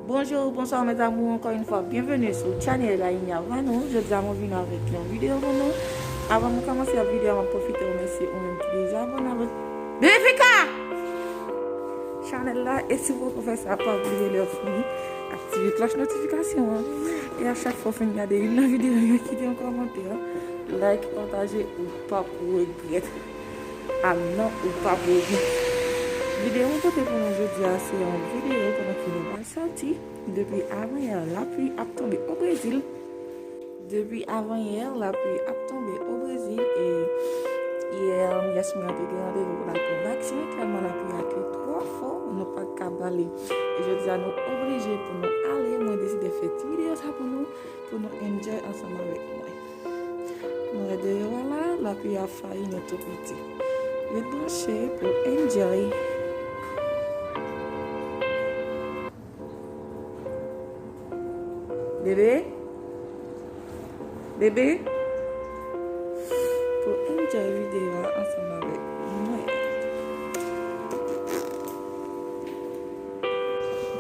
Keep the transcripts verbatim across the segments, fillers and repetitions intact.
Bonjou, bonswa, mes amours, ankò yon fwa, byenveni sou chanèl Laïnia Vanou. Jodi a, mwen vin avèk yon videyo pou nou. Avan mwen kòmanse ak videyo a, mwen pwofite remèsye ou menm ki deja abòne avèk. Bebe Fika! Chanèl la, e si w poko fè sa, pa bliye lè w fini, aktive klòch notifikasyon an. E a chak fwa w fin gade youn nan videyo yo, kite yon kòmantè, like, pataje, ou p ap regrèt. A non, ou p ap regrèt. Videyo mwen pote pou nou jodi a, se yon videyo pandan ke nou pral sòti. Depi avanyè, lapli ap tonbe o Brezil. Depi avanyè, lapli ap tonbe o Brezil. E yè, Yasmina te gen randevou pou l al pran vaksen, tèlman lapli a te twò fò, nou pa t ka pale. E jodi a, nou oblije pou nou ale. Mwen deside fè ti videyo sa pou nou, pou nou enjoy ansanm avèk mwen. Nou wè deyò a la, lapli a fayi nou tou piti. Ret branche pou enjoy. Bebe? Bebe? Pou enjoy videyo a ansanm avèk mwen.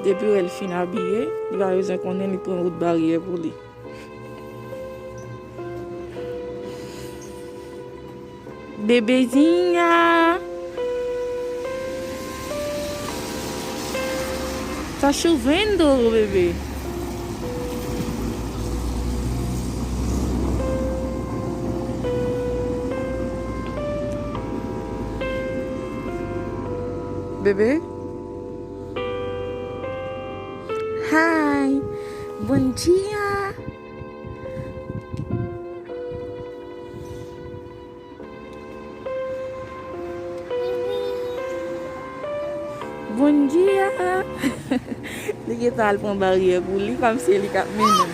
Depi w wè l fin abiye, li pa bezwen konnen, li pran wout baryè pou li. Bebezinha! Tá chovendo, bebê. Bebê? Hi! Bom dia! Bondye! Li gentan al pran baryè pou li, kòmsi se li k ap mennen.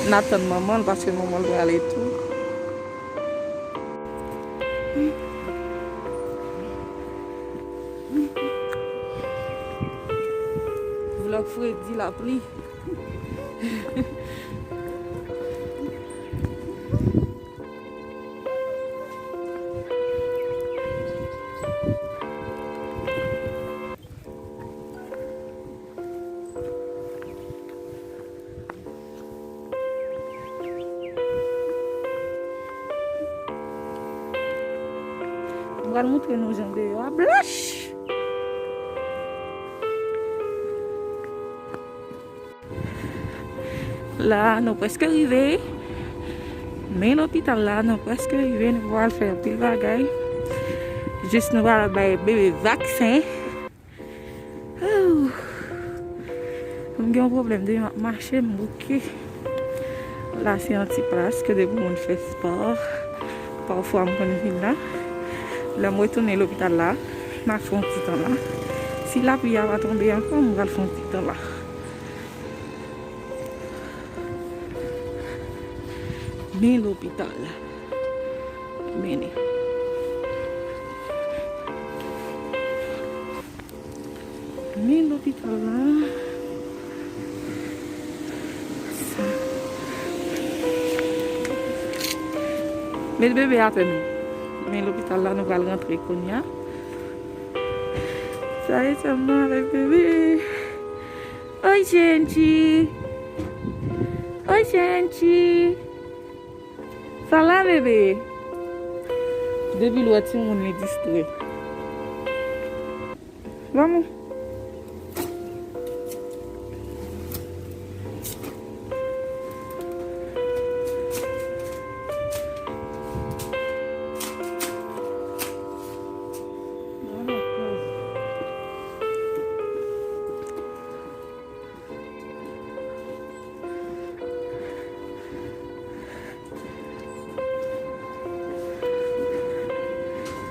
N ap tann manman l, paske manman l prale tou. Vlòg fredi lapli. M pral montre nou jan deyò a blanch. La, nou prèske rive. Men lopital la, nou prèske rive. Nou pral fè anpil bagay. Jis nou pral bay bebe vaksen. Ouh. M gen yon pwoblèm de m ap mache, m bouke. La, se yon ti plas kote pou moun fè spò. Pafwa, m konn vin la. Lè m retounen lopital la, m a fè yon ti tan la. Si lapli a pa tonbe ankò, m pral fè yon ti tan la. Men lopital la. Men li. Men lopital la. Sa. Met bebe atè nou. Men lopital la, nou pral rantre kounye a. Sa e sèlman avèk bebe. Oi, gente! Oi, gente! Sa la, bebe? Depi l wè timoun, li distrè. Vamos.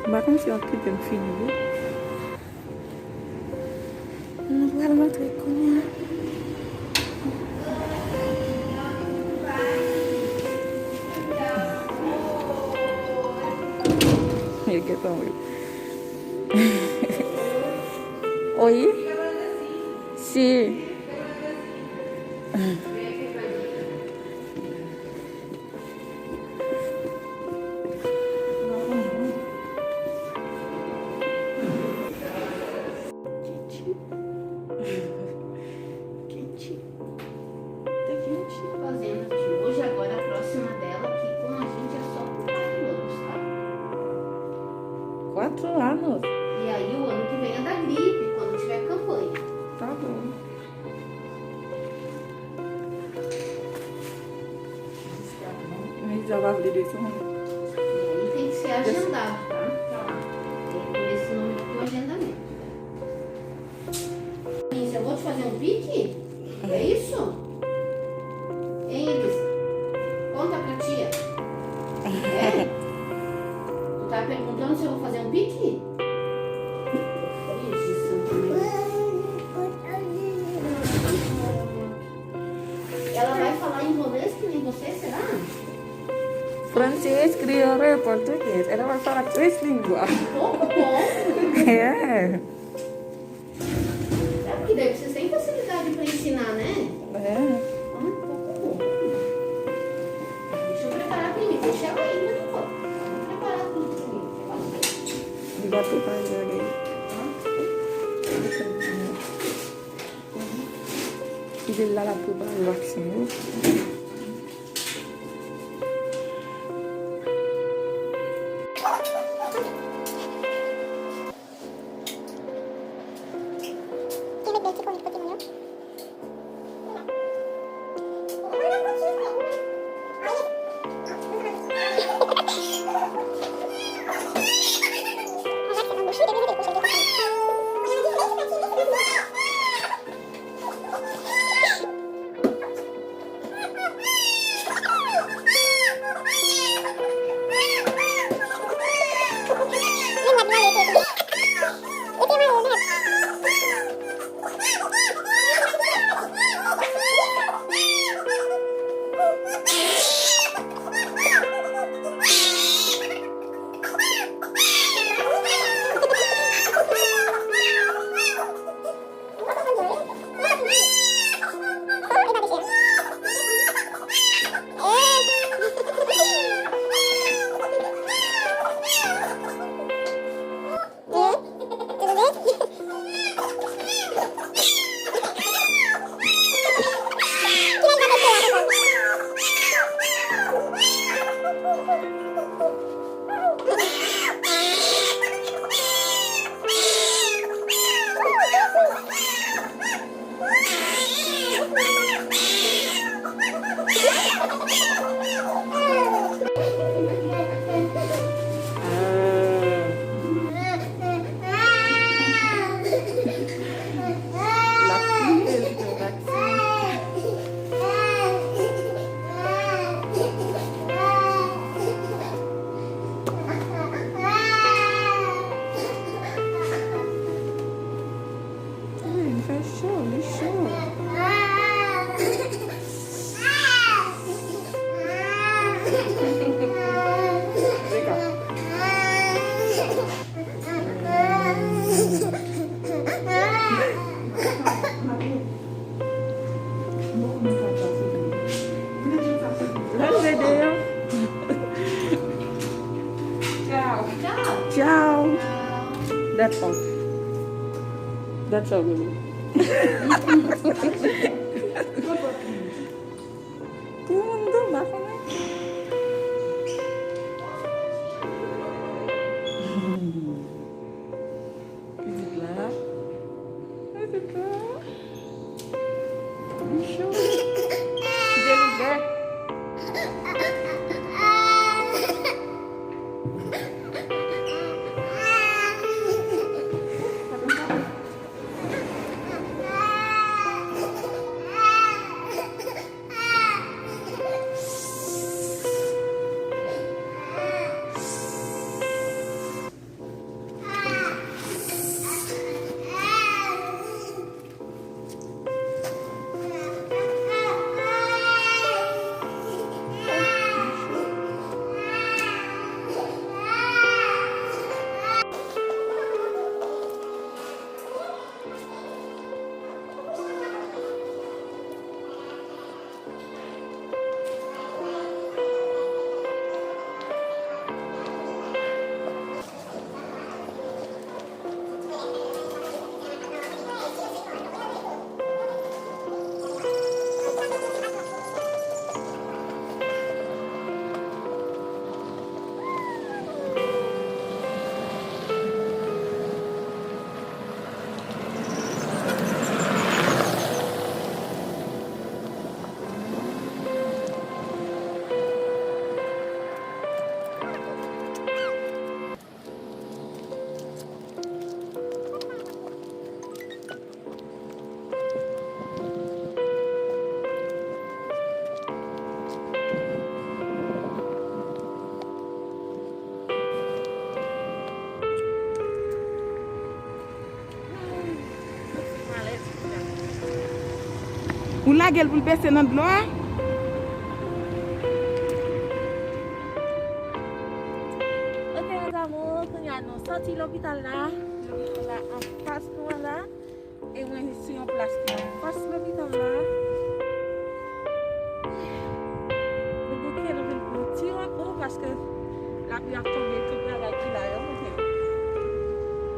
M pa konn si y ap kite m fini, wi. Nou pral rantre kounye a. E gentan wi. Oyi. Si. Ela vai abrir isso. Tem que ser agendado, tá? Tá. Tem que ver se não é agendamento. Você gosta de fazer um pique? É isso? Hein, Elisa? Conta pra tia. É? Tu tá perguntando se eu vou fazer um pique? Ixi, Santa Maria. Ela vai falar inglês que nem você, será? Francês, crioulo e português. Ela vai falar três línguas. Pouco bom. É. É porque deve ser sem facilidade pra ensinar, né? É. Ah, pouco bom. Deixa eu preparar primeiro. Deixa ela aí, né, vovó? Vamos preparar tudo primeiro. Ela vai. Ele vai preparar ali. Hã? Ele la la prepare vaksen yo. L ap kriye, li pran vaksen. Wi, li fè cho, li cho. L al vede yo. Tchau. Tchau. That's all. That's all, baby. Tout moun tou, m pa konnen. Pitit la. Pitit la. Li cho. Kite l ouvè. Ou lage l pou l bese nan dlo a? Ok, mes amours, kounye a nou soti lopital la. Lopital la anfas nou an la. E mwen sou yon plas ki anfas lopital la. Nou bouke, nou vin pran ti repo paske lapli ap tonbe, tout bagay ki la yo moute.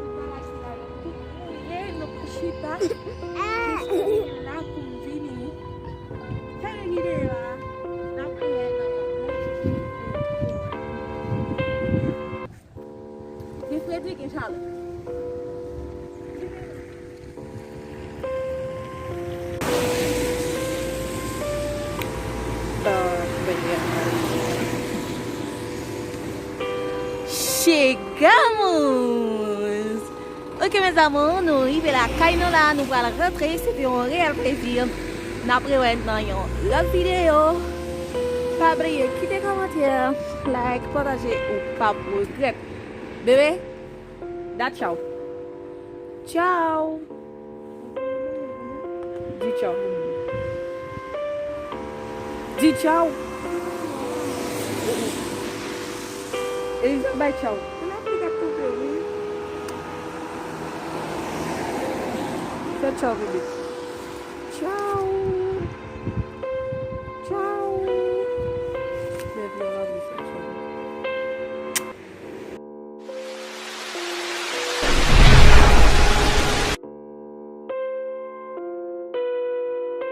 Tout bagay ki la yo tout mouye, nou pran chita. Jis kounye a la pou m vini fè videyo a. N ap wè nan yon lòt videyo. Gen fredi, gen chalè. Chegamouz! Ok, mes amours, nou rive lakay nou la, nou pral rantre, se te yon reyèl plezi. N ap rewè nan yon lòt videyo. Pa bliye kite kòmantè, like, pataje, ou p ap regrèt. Bebe, da tchaw. Tchaw. Di tchaw. Di tchaw. Eliza, bay tchaw. Fè tchaw, bebe. Tchaw.